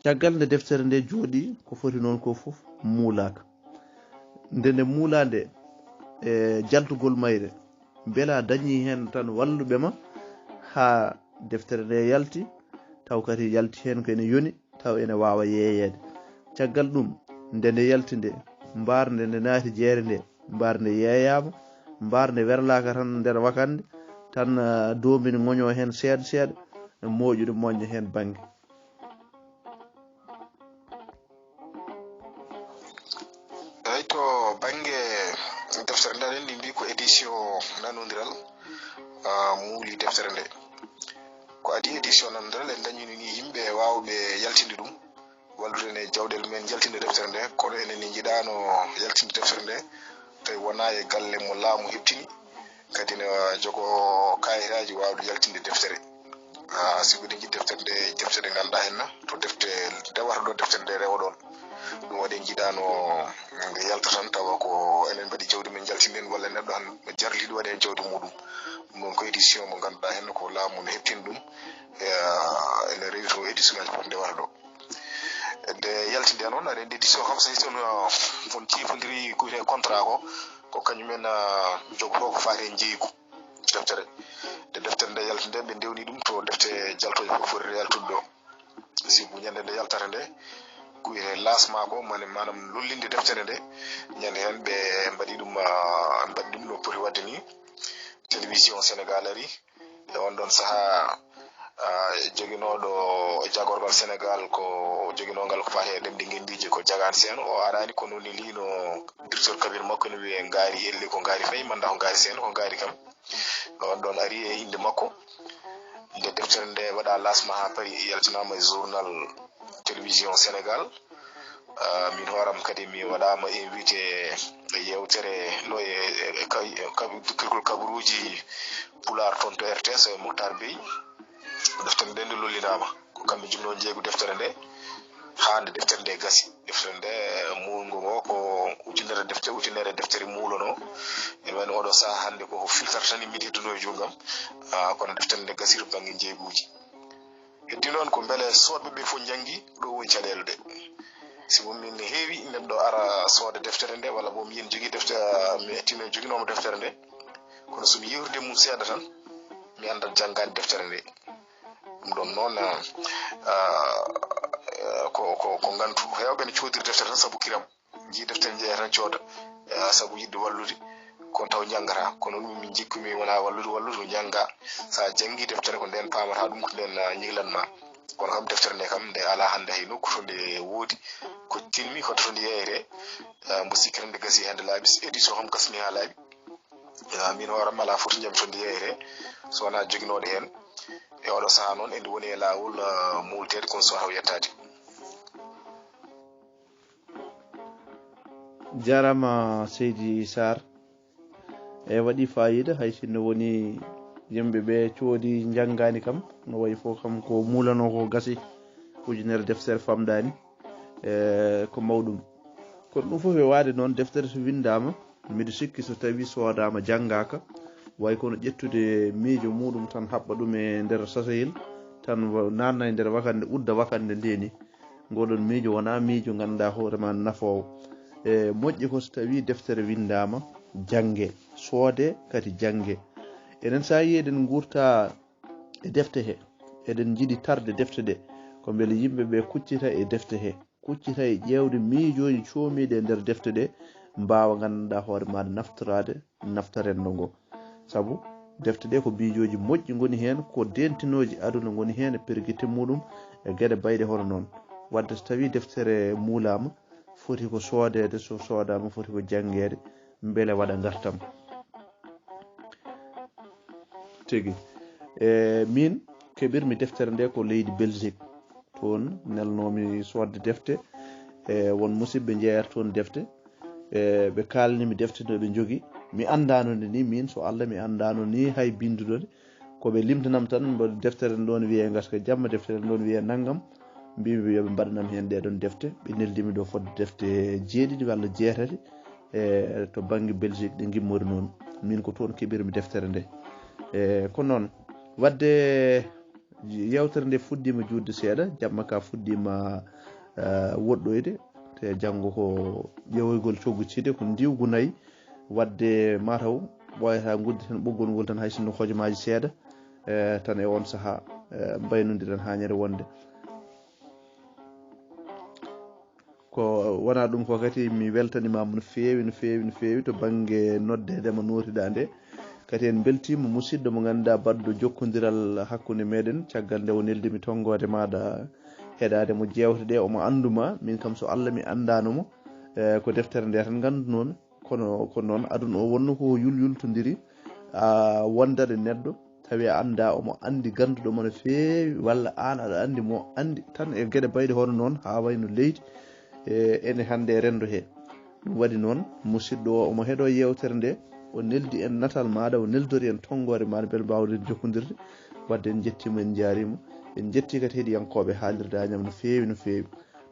Caggal nde deftere nde jooɗi ko foti noon ko fof muulaaka. Nde nde muulaa nde e jaltugol mayre, mbela dañi heen tan walluɓe ma haa deftere nde yalti, taw kadi yalti heen ko ene yoni, taw ene waawa yeeyeede. Caggal ɗum, nde nde yalti nde, mbaar nde nde naati jeere nde, mbaar nde yeeyaama, mbaar nde werlaaka tan nder wakannde, tan ah, doombini ŋoñoo heen seeɗa seeɗa, mooƴude moƴƴa heen bannge. Eyi to bannge deftere nde aɗen ndi mbi ko édition nanondiral ah, muuli deftere nde. Ko adii édition nanondiral en dañini ni yimɓe waawɓe yaltinde ɗum, wallude en e jawɗele mumen yaltinde deftere nde, kono enen en njiɗaano yaltinde deftere nde, tawi wonaa e galle mo laamu heɓtini, kadi ne jogo kayitaaji waawde yaltinde deftere. Ah, sibu eɗen njiɗi deftere nde, deftere nde ngannduɗaa henna, to defte dewata ɗo deftere nde rewa ɗoon. Ɗum waɗi en njiɗaano nde yalta tan tawa ko enen mbaɗi jawdi men njaltini en walla neɗɗo tan jarliiɗo waɗi heen jawdi muɗum. Ɗum noon ko édition mo ngannduɗaa henna ko laamu ne heɓtini ɗum. Eh, ene rewi to édition ngaji poti nde wata ɗo. Nde yalti nde noon aɗa anndi édition kam so tawi toon ah, on ciifondiri ko wiyetee contrat ko, ko kañum en ah, jogotoo ko faati e njeeygu deftere. Nde deftere nde yalti nde ɓe ndewni ɗum to defte jaltooje fof foti yaltude ɗo. Sibu ñande nde yaltata nde ko wiyetee lancement ko mane maanaam lollinde deftere nde, ñande heen ɓe mbaɗi ɗum ah, mbaɗi ɗum no poti waɗde ni. Télévision Sénégal ari e on ɗon sahaa ah, joginooɗo jagorgal Sénégal ko joginoo ngal ko faati e ɗemɗe ngenndiije ko Jagaani Seen, o araani kono ni liino directeur cabinet makko ene wiyee Ngaari Elli ko Ngaari Fayi mannda ko Ngaari Seen ko Ngaari kam. On ɗon ari e innde makko. Nde deftere nde waɗaa lancement haa paari yaltinaama e journal télévision Sénégal. Ah, min hooram kadi mi waɗaama invité e yeewtere ɗo e e- e- ka- e- ka- kirkol kabaruuji Pulaar toon to R T S e Moctar Bey. Deftere nde nde lollinaama. Ko kamɓe njiɗnoo njeeygu deftere nde haa nde deftere nde gasi. Deftere nde muulngo ngo ko ujunere defte ujunere deftere muulonoo. Ene wayno oɗo sahaa hannde ko filtata tan yimɓe heddunoo e juutngo am. Ah, kono deftere nde gasii to bannge njeeyguuji. Heddi noon ko mbele soodɓe ɓe fof njanngi ɗo woni caɗeele ɗe. Sibu min ne heewi neɗɗo ara sooda deftere nde walla bo mi yen jogii defte mi ettino joginooma deftere nde, kono so mi yewtide mum seeɗa tan mi anndat janngaade deftere nde. Ɗum ɗon noon ah, ko ko ko ngantu heewɓe ne coodiri deftere tan sabu kiram. Njii deftere njeeya tan cooda eh, sabu yiɗde wallude kono taw njanngata. Kono ɗum min njikkumi wona wallude wallude ko njannga. So a janngii deftere ko ndeen paamata ɗum ko ndeen ah, njihlan ma. Kono kam deftere nde kam nde alaa hannde hay nokku to nde woodi. Ko tinmi ko to nde yeeyete. Ah, mbo sikki tan nde gasi hannde laaɓi édition kam gasni haa laaɓi. Ah, min hooram alaa fof to njami to nde yeeyete so wonaa joginooɗo heen. E oɗo sahaa noon eɗe woni e laawol ah, muulteede kono so taw yettaade. Jarama seydi Sarr. E waɗi fayida hay sinno woni yimɓe ɓe coodi njangani kam no wayi fof kam ko mulano ko gasi ujunere deftere famɗani. E ko mawɗum kono ɗum fof e waade noon deftere so winndama mbiɗo sikki so tawi sodama janngaka way kono ƴettude miijo muɗum tan haɓɓa ɗum e nder sasayel tan nanna e nder wakande udda wakande ndeni. Ngoɗon miijo wona miijo ganduɗa hoorema nafoowo. E moƴƴi ko so tawi deftere windama jangge soode kadi jangge. Enen sa yi eɗen gurta e defte he eɗen jiiɗi tarde defte ɗe ko beele yimɓeɓe kuccita e defte he. kuccita e ƴeewde miijooji coomiiɗi e nder defte ɗe, mbaawa nganndanɗaa hoore maaɗa naftoraade nafta renndo ngo. Sabu defte ɗe ko miijooji moƴƴi ngoni heen, ko dentinooji aduna ngoni heen e pergite muɗum e geɗe bayɗe hono noon. Wadde so tawii deftere muulaama, foti ko soodeede, so soodaama foti ko janngeede, mbele waɗa ngartam. Tigi. E, min keɓirmi deftere nde ko leydi Belgique. Toon nelnoomi soodde defte. E, won musidɓe njeeyata toon defte. E, ɓe kaalnimi defte no ɓe njogi. Mi anndaano nde ni, min so Allah mi anndaano ni hay binnduɗo nde. Ko ɓe limtanam tan, mbo deftere nde ɗoon wiyee Ngaska Jamma, deftere nde ɗoon wiyee nanngam. Mbimi ɓe yo ɓe mbaɗanam heen ɗee ɗoon defte. Ɓe neldimi ɗo fodde defte jeeɗiɗi walla jeetati. E, to bannge Belgique ɗe ngimmori noon. Min ko toon keɓirmi deftere nde. E, ko noon. Wadde yewtere nde fuɗɗiima juutde seeɗa, jamma ka fuɗɗiima, e, woɗɗoyde. Te janngo ko ƴeewoygol coggu cide, ko ndiwgu nayi. Wadde mataw ɓooyata nguddi tan ɓoggol ngol tan hay sinno hojomaaji seeɗa, e, tan e on sahaa, e, mbaynondiren haa ñande wonde. Ko wona ɗum ko kadi mi weltanimaama no feewi, no feewi, no feewi to bannge noddeede mo nootiɗaa nde. Kadi en mbeltiima musidɗo mo ngannduɗaa baɗɗo jokkondiral hakkunde meɗen, caggal nde o neldimi tonngoode maaɗa heɗaade mo jeewte ɗe, omo anndu ma, min kam so Allah mi anndaano mo, e, ko deftere nde tan nganndu noon. Kono ko noon, aduna o wonno ko yulyultondiri, a wondat e neɗɗo, tawi a anndaa omo anndi gannduɗo mo no feewi, walla aan aɗa anndi mo anndi tan e geɗe bayɗe hono noon, haa wayno leydi, e, ene hannde e renndo he. Ɗum waɗi noon, musidɗo o omo heɗoo yeewtere nde, o neldi en natal maaɗa, o neldori en tonngoore maaɗa, mbele mbaawɗen jokkondirde. Wadde en njettiima, en njaariima, en njettii kadi heɗiyankooɓe haalirde Añam no feewi, no feewi.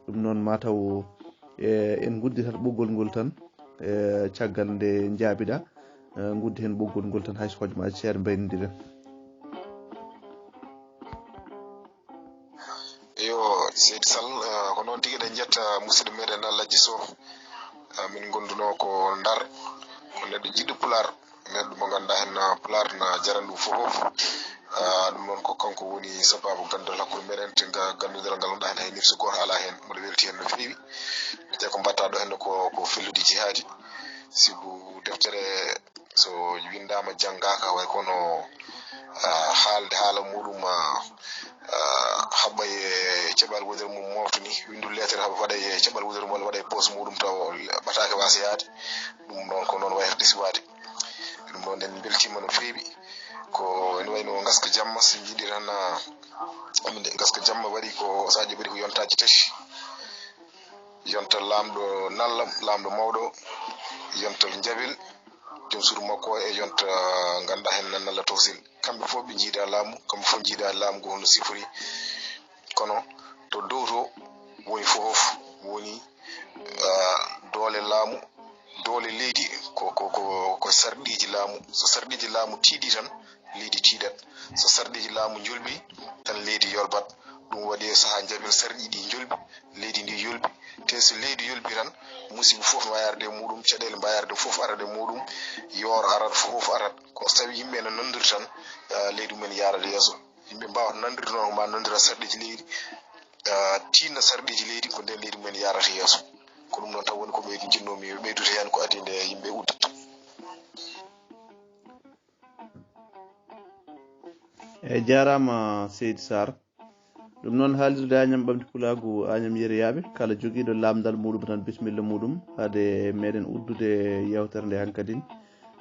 Ɗum noon, mataw, e, en ngudditat ɓoggol ngol tan, e, caggal nde njaabiɗaa, e, nguddi heen ɓoggol ngol tan, hay so hojomaaji seeɗa mbaynondiren. Yo, Seydi Sall, e, ko noon tigi, eɗen njetta musidɗo meɗen Alhaji Sow. E, min ngondunoo ko Ndar, ko neɗɗo jiɗɗo Pulaar. Neɗɗo mo ngannduɗaa heen, ah, Pulaar na jarani ɗum fof fof. Ah, ɗum noon ko kanko woni sabaabu ganndal hakkunde meɗen, te nga-, ganndal ngal ngannduɗaa heen hay nifsu gooto alaa heen, mboɗo welti heen no feewi. Te ko mbaɗtaa ɗo heen ko, ko fellude jihaadi. Sibu deftere so winndaama, janngaaka, way kono, ah, haalde haala muɗum, ah, ah, haɓɓa e caɓal wudere mum mofta ni, winndu lettere haɓa waɗa e caɓal wudere mum walla waɗa e poos muɗum taw ɓataake waasa yaade. Ɗum noon ko noon wayata desiwaade. Ɗum noon en mbeltiima no feewi. Ko ene wayi no Ngaska Jamma, so njiɗi tan, ah, min de Ngaska Jamma waɗi ko, so a jaɓiri ko yontaaji tati. Yonta laamɗo Nalla, laamɗo mawɗo, yonta Njabil, joom suudu makko o, e yonta, ah, ngannduɗaa heen Nalla Tawsin. Kamɓe fof ɓe njiida laamu, kamɓe fof njiida laamu ko hono sifori. Kono to dow to woni fof, woni, ah, doole laamu, doole leydi ko, ko, ko, ko sarɗiiji laamu. So sarɗiiji laamu tiiɗi tan, leydi tiiɗat. So sarɗiiji laamu njolbi tan, leydi yolbat. Ɗum waɗi e sahaa Njabil sarɗiiji ɗi njolbi, leydi ndi yolbi. Te so leydi yolbi tan, musiba fof mbawi arde e muɗum, caɗeele mbawi arde fof arade e muɗum, yooro arat, fof arat. Ko so tawi yimɓe ene nandiri tan, ah, leydi mumen yarata yeeso. Yimɓe mbawata nandirde noon ko ma nandira sarɗiiji leydi, ah, tinna sarɗiiji leydi, ko nden leydi mumen yarata yeeso. Ko ɗum noon taw woni ko ɓeydu, jinnoomi ɓeydude heen ko adii nde yimɓe uddata. E jaaraama Seydi Sarr. Ɗum noon haalirde Añam Ɓamti Pulaagu, Añam Yeriyaaɓe. Kala jogiiɗo laamndal muɗum tan, bisimilla muɗum, hade meɗen uddude yeewtere nde hankadin.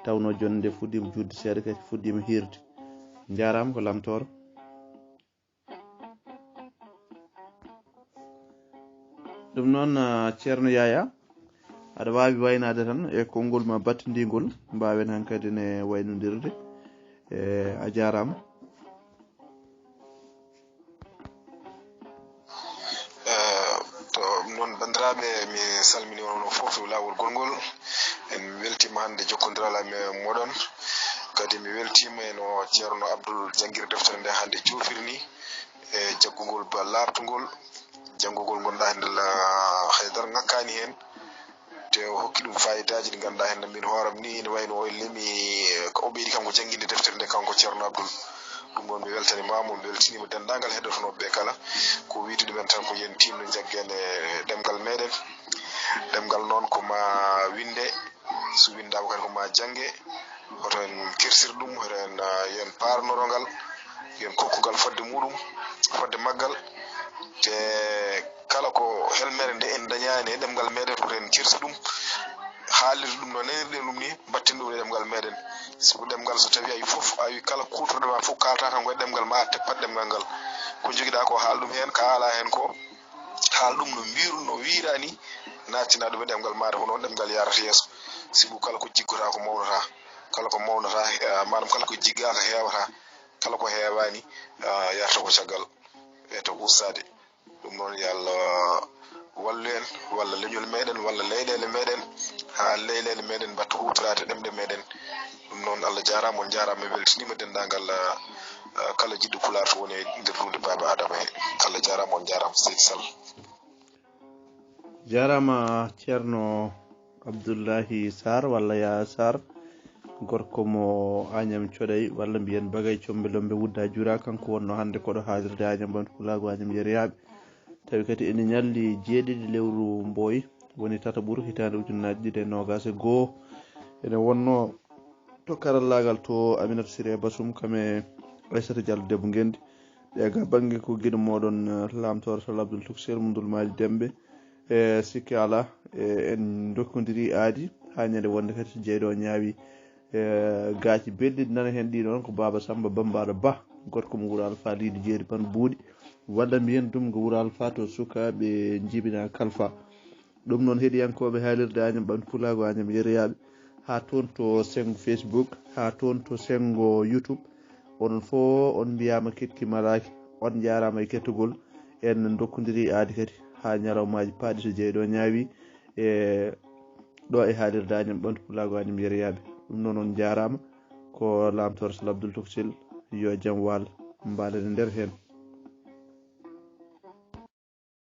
Tawnoo jooni nde fuɗɗiima juutde seeɗa, kadi fuɗɗiima hiirde. Njaaraama ko Lamtoor. Ɗum noon, ah, Ceerno Yaya, aɗa waawi waynaade tan e konngol ma battindiingol, mbaawen hankadi ne waynondirde. E, a jaaraama. Eh, to ɗum noon, banndiraaɓe, mi salmini on fof e laawol gongol. En weltiima hannde jokkondiral amen e moɗon. Kadi mi weltiima e no Ceerno Abdul janngiri deftere nde hannde joofiri ni, e jaggugol ba laaɓtungol, janngugol ngonɗaa hannde la haydara ŋakkaani heen. Te o hokki ɗum faayidaaji ɗi ngannduɗaa heen, min hooram ni ene wayno o lemi, ko o ɓeydi kanko jannginde deftere nde, kanko Ceerno Abdul. Ɗum noon mi weltaniima mo, mi weltiniima denndaangal heɗotonooɓe ɓe kala. Ko wiyde ɗumen tan ko yen tiinno njaggen e ɗemngal. Ɗemngal noon ko ma winnde, so winndaama kadi ko ma jannge. Hoto en kersir ɗum, hoto en, ah, yo en paarnoro ngal, yo en kokku ngal fodde muɗum, fodde maggal. Te kala ko helmere nde en dañaani e ɗemngal meɗen, hoto en kersi ɗum, haalirde ɗum no nanirɗen ɗum ni, mbatten ɗum e ɗemngal meɗen. Sibu ɗemngal, so tawi a wi fof, a wi kala kuutorɗo ma fof, kaalta tan ko e ɗemngal ma, a teppat ɗemngal ngal. Ko njogiɗa ko, haal ɗum heen, kaala heen ko, haal ɗum no mbiru, no wiira ni, nattina ɗum e ɗemngal maɗa, ko noon ɗemngal yarata yeeso. Sibu kala ko jiggota ko mawnata, kala ko mawnata, eh, maanaam kala ko jiggaaka heewata, kala ko heewaani, eh, yarata ko caggal e to ustaade. Ɗum noon, yo Allah wallu en, walla leñol meɗen, walla leyɗeele meɗen, haa leyɗeele meɗen mbatta huutoraade ɗemɗe meɗen. Ɗum noon, Allah jaaraama, on njaaraama, mi weltiniima denndaangal, ah, ah, kala jiɗɗo Pulaar to woni e nder duunde Baaba Aadama he. Allah jaaraama, on njaaraama, Seydi Sall. Jaaraama Ceerno Abdullahi Sarr walla Yaya Sarr, gorko mo Agnam Coɗay walla mbiyen Bagay Combe Lombe Wudda Jura, kanko wonno hannde koɗo haalirde Agnam Ɓantu Pulaagu Agnam Yeriyaaɓe. Tawi kadi ene ñalli jeeɗiɗi lewru Mboy, woni tataɓuru hitaande ujunnaaji ɗiɗi e noogaas e goo. Ene wonno to karallaagal to Aminata Siré Basum, kam e Aissata Diallo debbo Ngenndi. Ɓe ga bannge ko giɗo mooɗon, eh, Laamtooro Sall Abdul Tuksel Mundul Maaji Demɓe. E sikke alaa, e en ndokkondirii aadi haa ñande wonnde kadi so jeyɗo o ñaawi, e gaaci belɗi ɗi nana heen ɗii ɗoon ko Baaba Sammba Bammbaaɗo Bah, gorko mo Wuro Alfaa Leydi Jeeri Ban Buuɗi, walla mbiyen ɗum ko Wuro Alfaa to sukaaɓe njibinaa kalfaa. Ɗum noon, heɗiyankooɓe haalirde Agnam Ɓantu Pulaagu Agnam Yeriyaaɓe, haa toon to senngo Facebook, haa toon to senngo YouTube, onon fof on mbiyaama keɗki malaaki, on njaaraama e kettogol. En ndokkondirii aadi kadi haa ñalawmaaji paaɗi so jeyɗo ñaawi e ɗo e haalirde Agnam Ɓantu Pulaagu Agnam Yeriyaaɓe. Ɗum noon, on njaaraama. Ko Laamtooro Sall Abdul Tuksel, yo jam waal, mbaɗen e nder heen.